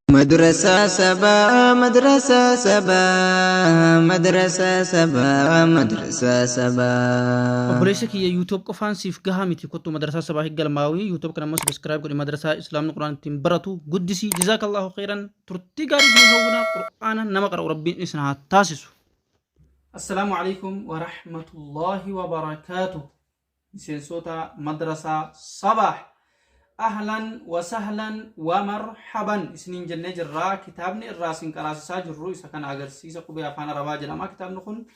Madrasaa sabaa madrasaa sabaa madrasaa sabaa madrasaa sabaa. Obboleessa kiyya, YouTube qofaan siif gahaa miti. Kottu Madrasaa Sabaa galmaawii, YouTube kana immoo subscribe godhi. Madrasaa islaamni Qur'aan ittiin baratu guddisii. Jazaakallahu khairan, turtii gaarii isin hawwina. Qur'aana nama qara'u Rabbiin isin haa taasisu. Assalaamu alaikum wa rahmatullahi wa barakaatuh. Miseensota Madrasaa Sabaah, ahlan wa sahlan wa marhaban isiniin jennee jirra. Kitaabni irraa isin qaraasisaa jirru isa kana, agarsiisa qubee afaan Arabaa jedhama. Kitaabni kun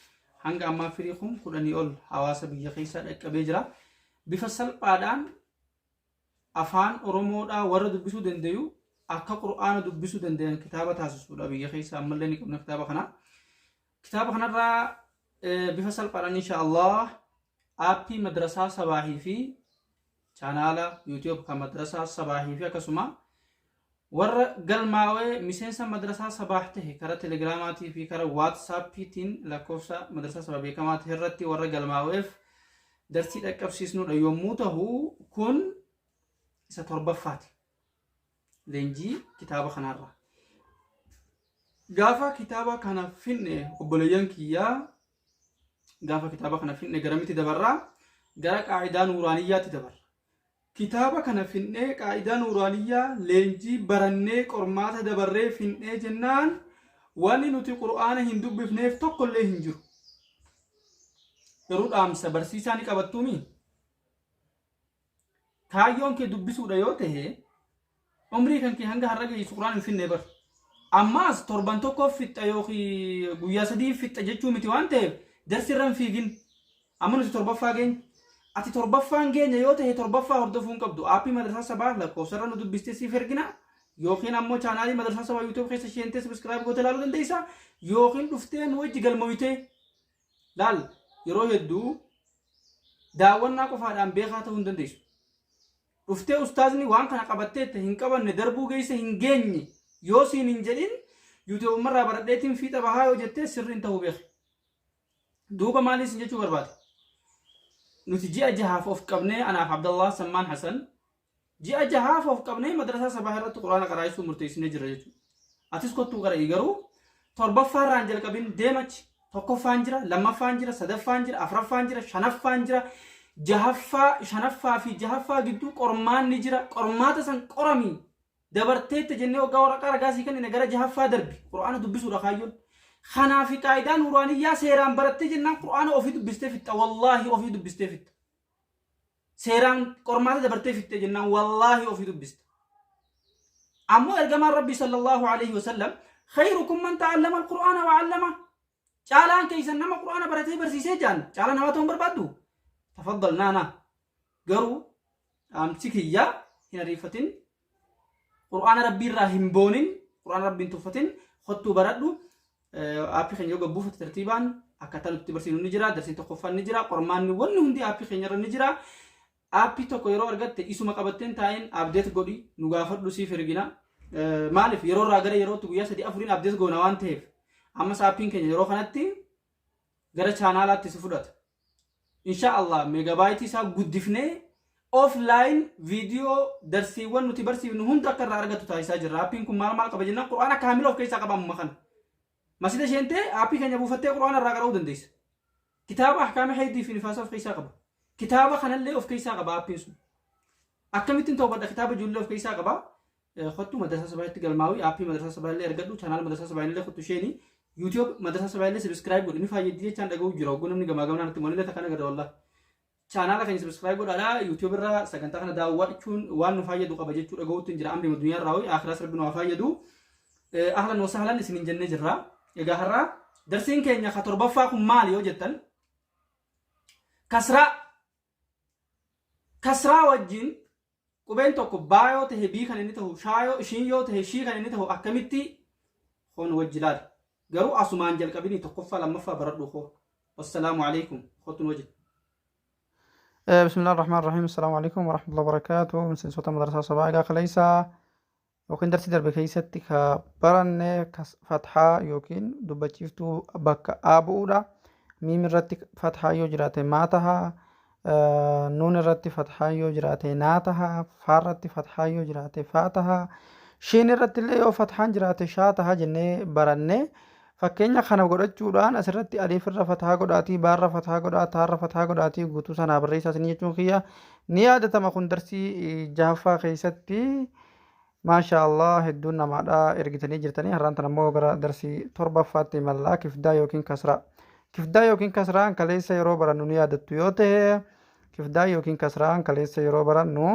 hanga ammaa firii 10,000 ol hawaasa biyya keessaa dhaqqabee jira. Bifa salphaadhaan afaan Oromoodhaa warra dubbisuu dandayu akka Qur'aana dubbisuu dandayan kitaaba taasisuudha. Biyya keessa ammallee ni qabna kitaaba kana. Kitaaba kanarraa bifa salphaadhaan, insha Allah, aappii Madrasaa Sabaahii fi chaanaala YouTube kan Madrasaa Sabaahii fi akkasuma warra galmaawee miseensa Madrasaa Sabaah tahe karaa Telegiraamaatii fi karaa Waatsaappiitiin lakkoofsa Madrasaa Sabaa beekamaa tahe irratti warra galmaaweef darsii dhaqqabsiisnudha yommuu tahu, kun isa torbaffaati. Leenjii kitaaba kanaarraa. Gaafa kitaaba kana finne, obboleeyyan kiyyaa, gaafa kitaaba kana finne garamitti dabarraa? Gara Qaa'idaa Nuuraaniyyaatti dabarra. Kitaaba kana finnee, Qaa'idaa Nuuraaniyyaa leenjii barannee, qormaata dabarree finnee jennaan, wanni nuti Qur'aana hin dubbifneef tokkollee hin jiru. Garuu dhaamsa barsiisaa ni qabattuumi? Kaayyoon kee dubbisuudha yoo ta'e, umrii kan kee hanga har'a geessu Qur'aan hin finne bar. Ammaas torban tokkoof fixxa yookiin guyyaa 3 fixxa jechuu miti waan ta'eef, darsi irra hin fiigin. Amma nuti torbaffaa geenya. Ati torbaffaan geenya yoo ta'e, torbaffaa hordofuu hin qabdu. Aappii Madrasaa Sabaa lakkoofsarra nu dubbistee siif ergina. Yookiin ammoo chaanaalii Madrasaa Sabaa YouTube keessa seentee subscribe gootee ilaaluu dandeessa. Yookiin dhuftee nu wajji galmoytee laal. Yeroo hedduu daawwannaa qofaadhaan beekaa ta'uu hin dandeessu. Dhuftee ustaazni waan kana qabatteetta, hin qabanne, darbuu geesse, hin geenye yoo siin hin jedhin, YouTube irraa baradheetiin fiixa bahaa yoo jettee, sirriin ta'uu beeki. Duuba maalii isin jechuu barbaade? Nuti ji'a 6f of qabnee, anaaf Abdallah Sammaan Hasan, ji'a 6f of qabnee Madrasaa Sabaa irratti Quraana qaraa'isuu murteessinee jirra jechuudha. Atis kottuu qara'ii, garuu torbaffaa irraan jalqabin deemachi. Tokkoffaan jira, lammaffaan jira, sadaffaan jira, afraffaan jira, shanaffaan jira, jahaffaa, shanaffaa fi jahaffaa gidduu qormaanni jira. Qormaata san qorami. Dabarteetta jennee waggaa waraqaa ragaa sii kennine gara jahaffaa darbi. Qur'aana dubbisuudha kaayyoon. Kanaa fi Qaayidaa Nuuraaniyyaa seeraan barattee jennaan, Qur'aana ofii dubbistee fixxa. Wallaahi, ofii dubbistee fixxa. Seeraan qormaata dabartee fixxee jennaan, wallaahi, ofii dubbista. Ammoo ergamaan Rabbii sallallahu alaihi wasallam, "Khayrukum man ta'allama al-Qur'aana wa 'allama." Caalaan keessan nama Qur'aana baratee barsiisee jaan. Caalaa namaa ta'uun barbaaddu? Tafaddal naana. Garuu dhaamsi kiyya, hin ariifatin. Qur'aana Rabbii irraa hin boonin. Qur'aana Rabbii hin tuffatin. Kottuu baradhu. Aappii keenya yoo gabbuufate, tartiibaan akkaataa nuti barsiifnu ni jira. Darsiin tokkoffaan ni jira. Qormaanni wanni hundi aappii keenya irra ni jira. Aappii tokko yeroo argatte isuma qabatteen taa'in, update godhi, nu gaafadhu, siif ergina. Maaliif, yeroo irraa gara yerootti guyyaa 3 4n update goona waan ta'eef, ammas aappiin keenya yeroo kanatti gara chaanaalaatti si fudhata. Insha Allah meegabaayitii isaa guddifnee offline viidiyoo darsiiwwan nuti barsiifnu hunda akka irraa argattu taasisaa jirra. Aappiin kun maal maal qaba jennaan, Qur'aana kaamila of keessaa qaba amma kana. Masjida seentee aappii keenya buufattee Qur'aana irraa qara'uu dandeessa. Kitaaba ahkaama haydii fi nifaasa of keessaa qaba. Kitaaba kanallee of keessaa qaba aappiin sun. Akkamittiin toobadha, kitaaba ijoollee of keessaa qaba. Kottu Madrasaa Sabaatti galmaawii, aappii Madrasaa Sabaa illee argadhu, chaanaala Madrasaa Sabaa illee kottu isheeni, YouTube Madrasaa Sabaa illee subscribe godhi, ni fayyaddi jechaan dhaga'uu jira. Hogguu namni gamaa gamanaa natti mo'anillee takka nagarra. Wallah, chaanaala keenya subscribe godhaadha. YouTube irraa sagantaa kana daawwachuun waan nu fayyadu qaba jechuu dhaga'uutti jira. Amri addunyaa irraa ho'i akhiraas Rabbi nu haa fayyadu. Ahlan wa sahlan isinin jennee jirra. Egaa har'a darsiin keenya ka torbaffaa kun maali yoo jettan, kasraa. Kasraa wajjin qubeen tokko baa yoo tahe bii kan inni tahu, shaa yoo ishiin yoo tahe shii kan inni tahu akkamitti koon wajji laali. Garuu asumaan jalqabinii tokkoffaa lammaffaa baradhu koo. Wassalaamu alaikum, kottu nu wajjin. بسم الله الرحمن الرحيم، السلام عليكم ورحمة الله وبركاته. Miseensota Madrasaa Sabaa, egaa kaleessa yookiin darsii darbe keessatti ka baranne fathaa yookiin dubbachiiftuu bakka A bu'uudha. Miim irratti fathaa yoo jiraate maa taha, nuun irratti fathaa yoo jiraate naa taha, faa irratti fathaa yoo jiraate faa taha, Shiin irratti illee yoo fathaan jiraate shaa taha jennee baranne. Fakkeenya kana godhachuudhaan asirratti aliif irra fathaa godhaatii, baarra fathaa godhaa, taarra fathaa godhaatii guutuu sanaa barreessaa isin jechuun kiyya ni yaadatama. Kun darsii jahaffaa keessatti maasha Allah hedduun namaadha ergitanii jirtanii. Har'aan tan ammoo gara darsii torbaffaatti imallaa, kifdaa yookiin kasraa. Kifdaa yookiin kasraan kaleessa yeroo barannu ni yaadattu yoo ta'e, kifdaa yookiin kasraan kaleessa yeroo barannu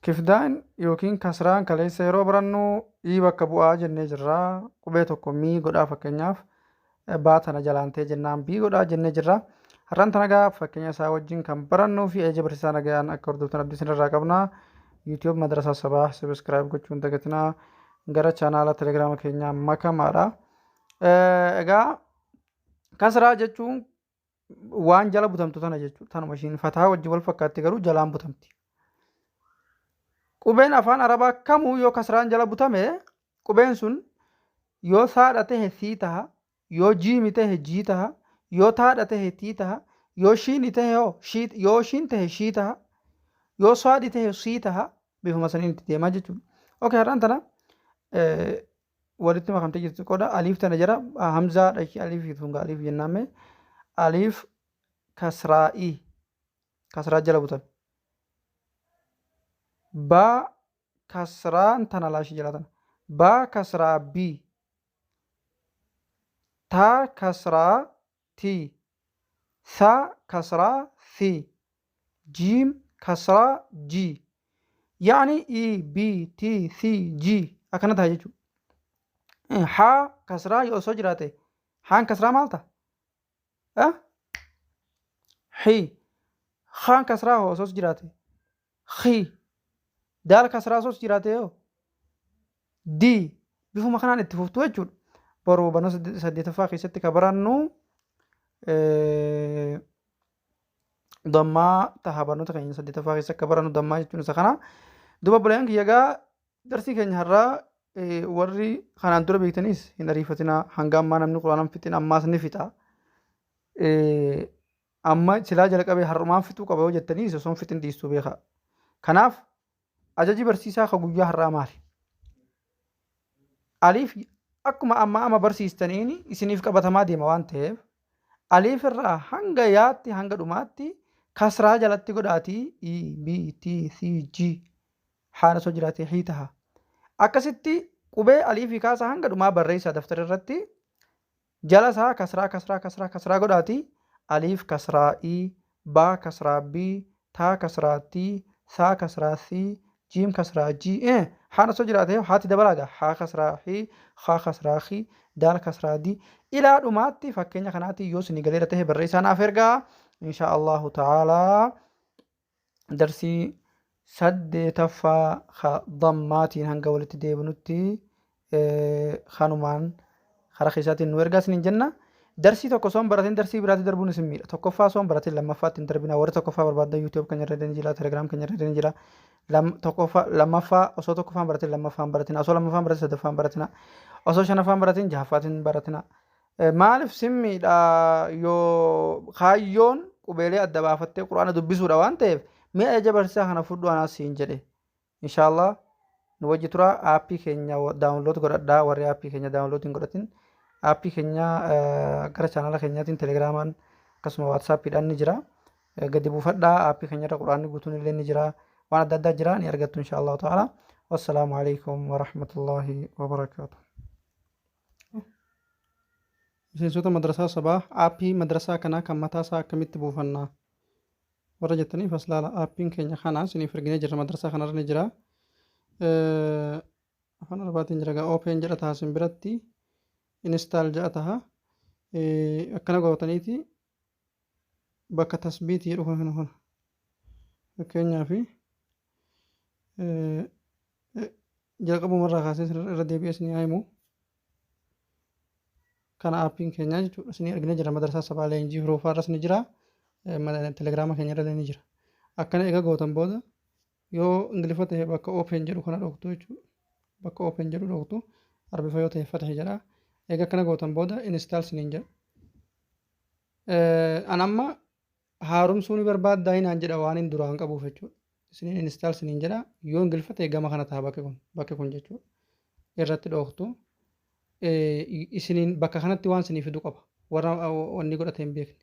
kifdaan yookiin kasraan kaleessa yeroo barannu ii bakka bu'aa jennee jirra. Qubee tokko mii godhaa, fakkeenyaaf baa tana jalaan ta'e jennaan bii godhaa jennee jirra. Har'aan tana gaa fakkeenya isaa wajjin kan barannuu fi eja barsiisaa nagayaan akka hordoftan abdii isinirraa qabna. YouTube Madrasaa Sabaa subscribe gochuun dagatinaa, gara chaanaala Telegiraama keenyaa makamaadha. Egaa kasraa jechuun waan jala butamtu tana jechuudha. Tanuma ishiin fataa wajjin wal fakkaatti, garuu jalaan butamti. Qubeen afaan Arabaa kamuu yoo kasraan jala butame, qubeen sun yoo saadha tahe sii taha, yoo jiimi tahe jii taha, yoo taadha tahe tii taha, yoo shiini tahe hoo yoo shiin tahe shii taha, yoo saadhi tahe sii taha, bifuma saniin itti deemaa jechuudha. Okay, har'aan tana walitti makamtee jirti qoda aliif tana jira hamzaa dhaqi aliif tunga aliif jennaame aliif kasraa'ii kasraa jala butame. Baa kasraan tana laashii jala tana. Baa kasraa B. Taa kasraa T. Thaa kasraa C. Jiim kasraa G. Yaani E, B, T, C, G akkana ta'a jechuudha. Haa kasraa yoo osoo jiraate, haan kasraa maal ta'a? Xi. Haan kasraa hoo osoo jiraate? Xi. Daal kasraa osoo jiraate hoo? D. Bifuma kanaan itti fuftu jechuudha. Boruu barnoota saddeetaffaa keessatti kan barannu dammaa taha. Barnoota keenya saddeetaffaa keessa akka barannu dammaa jechuun isa kana. Duba buleen kiyya gaa darsii keenya har'aa warri kanaan dura beektanis hin ariifatinaa. Hanga ammaa namni quraanaan fixin ammaas ni fixa. Amma silaa jalqabee har'umaan fixuu qaba yoo jettaniis osoo hin fixin dhiistuu beekaa. Kanaaf ajaji barsiisaa ka guyyaa har'aa maali? Aliif akkuma amma amma barsiistaniin isiniif qabatamaa deema waan ta'eef, aliif irraa hanga yaatti hanga dhumaatti kasraa jalatti godhaatii E, B, T, C, G haala osoo jiraatee hii taha. Akkasitti qubee aliifii kaasa hanga dhumaa barreessaa daftara irratti. Jala isaa kasraa kasraa kasraa kasraa godhaatii aliif kasraa E, baa kasraa B, taa kasraa T, saa kasraa C, jiim kasraa G, haan osoo jiraatee haati dabalaa gaa haa kasraa H, haa kasraa H, daal kasraa D ilaa dhumaatti. Fakkeenya kanaatiin yoo isinii galeera ta'e barreessaa naaf ergaa. Insha Allahu ta'aalaa darsii saddeetaffaa ka dammaatiin hanga walitti deebinutti kanumaan karaa keessaatiin nu ergaa isiniin jenna. Darsii tokko osoo hin baratin darsii biraatti darbuun isin miidha. Tokkoffaa osoo hin baratin lammaffaatti hin darbina. Warri tokkoffaa barbaaddan YouTube keenya irra ni jira, Telegram keenya irra ni jira. Tokkoffaa lammaffaa osoo tokkoffaa hin baratin lammaffaa hin baratina. Osoo lammaffaa hin baratin sadaffaa hin baratina. Osoo shanaffaa hin baratin jahaffaatiin hin baratina. Maaliif sin miidha? Yoo kaayyoon qubeelee adda baafattee quraana dubbisuudha waan ta'eef, mee ajaja barsiisaa kana fudhu anaas siin jedhe. Inshaallah nu wajji tura. Aappii keenya download godhadhaa. Warri aappii keenya download hin godhatin, aappii keenya gara chaanala keenyaatiin Telegiraamaan akkasuma WhatsAppiidhaan ni jira. Gadi buufadhaa. Aappii keenya irra quraanni guutuun illee ni jira, waan adda addaa jira, ni argattu inshaallahu ta'ala. Wassalaamu alaikum warahmatullaahi wabarakaatu. Miseensota Madrasaa Sabaa, aappii madrasaa kanaa kan mataa isaa akkamitti buufanna warra jettaniif, as laala. Aappiin keenya kana isiniif erginee jirra. Madrasaa kanarra ni jira. Afaan Arabaatiin jira gaa. Open jedha taha, isin biratti install jedha taha. Akkana gootaniiti bakka tasbiitii jedhu kana kana fakkeenyaaf jalqabumarraa kaasee irra deebi'ee isinii haa himu. Kana aappiin keenyaa jechuudha. Isinii arginee jira. Madrasaa Sabaa Leenjii Huruufaa irras ni jira, Telegiraama keenya irra ni jira. Akkana eega gootan booda, yoo Ingiliffa ta'e bakka open jedhu kana dhoktu jechuudha. Bakka open jedhu dhoktu. Arbifa yoo ta'e fatahi jedha. Eega akkana gootan booda install siniin jedha. An amma haaromsuu ni barbaaddaa hinaan jedha waan hin duraan qabuuf jechuudha. Isiniin install siniin jedha. Yoo ingiliffa ta'e gama kana ta'a bakki kun jechuudha. Irratti dhooftu. Isiniin bakka kanatti waan isinii fidu qaba. Warra wanni godhatee hin beekne.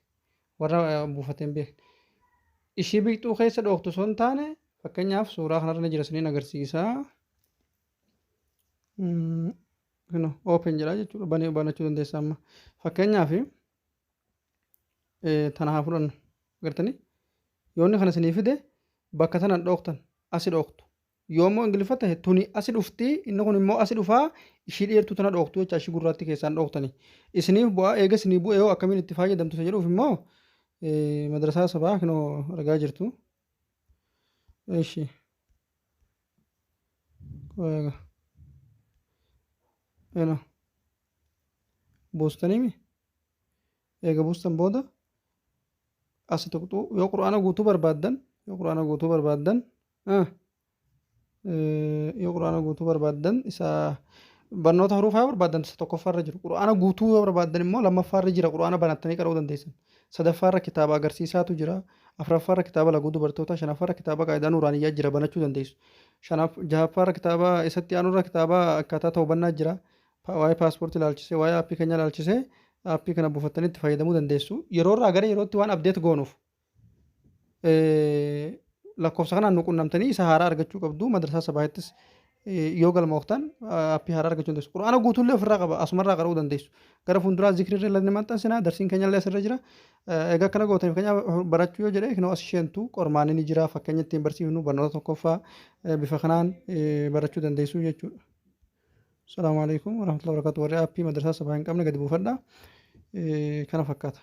Warra buufatee hin beekne. Ishii biqiltuu keessa dhooftu osoo hin taane, fakkeenyaaf suuraa kanarra ni jira, isiniin agarsiisa. Open jedha jechuudha. Banee banachuu dandeessa amma. Fakkeenyaaf tana haa fudhannu. Agartanii? Yoo inni kana isinii fide bakka tana dhooftan, asi dhooftu. Yoo immoo ingiliffa ta'e tuni asi dhufti, inni kun immoo asi dhufaa, ishii dheertuu tana dhooftu jecha, ishii gurraatti keessaan dhooftani. Isiniif bu'aa. Eega isinii bu'ee yoo akkamiin itti fayyadamtu isa jedhuuf immoo madrasaa sabaa kinoo argaa jirtu. Ishi. Eega. Eno. Buustaniimi? Eega buustan booda asi tuqxuu. Yoo quraana guutuu barbaaddan, yoo quraana guutuu barbaaddan, yoo quraana guutuu barbaaddan isa barnoota huruufaa yoo barbaaddan isa tokkoffaarra jiru. Quraana guutuu yoo barbaaddan immoo lammaffaarra jira, quraana banattanii qara'uu dandeessan. Sadaffaarra kitaaba agarsiisaatu jira. Afuraffaarra kitaaba laguu dubartoota, shanaffaarra kitaaba qaayidaa nuuraaniyyaa jira, banachuu dandeessu. Shanaff jahaffaarra kitaaba isatti aanurra kitaaba akkaataa ta'ubannaa jira. Waa'ee paaspoortii ilaalchisee, waa'ee aappii keenya ilaalchisee, aappii kana buufattanii itti fayyadamuu dandeessu. Yeroo irraa gara yerootti waan update goonuuf lakkoofsa kanaan nu qunnamtanii isa haaraa argachuu qabdu. Madrasaa sabaayittis yoo galmooftan aappii haaraa argachuu dandeessu. Quraana guutuullee ofirraa qaba, asumarraa qara'uu dandeessu. Gara fuulduraa zikrirra illee ni maxxansina, darsiin keenya illee asirra jira. Egaa akkana gootaniif fakkeenyaaf barachuu yoo jedhe, kinoo as isheentu qormaanni ni jira, fakkeenya ittiin barsiifnu barnoota tokkoffaa bifa kanaan barachuu dandeessu jechuudha. Salaamu alaikum warahmatullahi wabarakatuh. Warri aappii madrasaa sabaa hin qabne gadi buufadha. Kana fakkaata.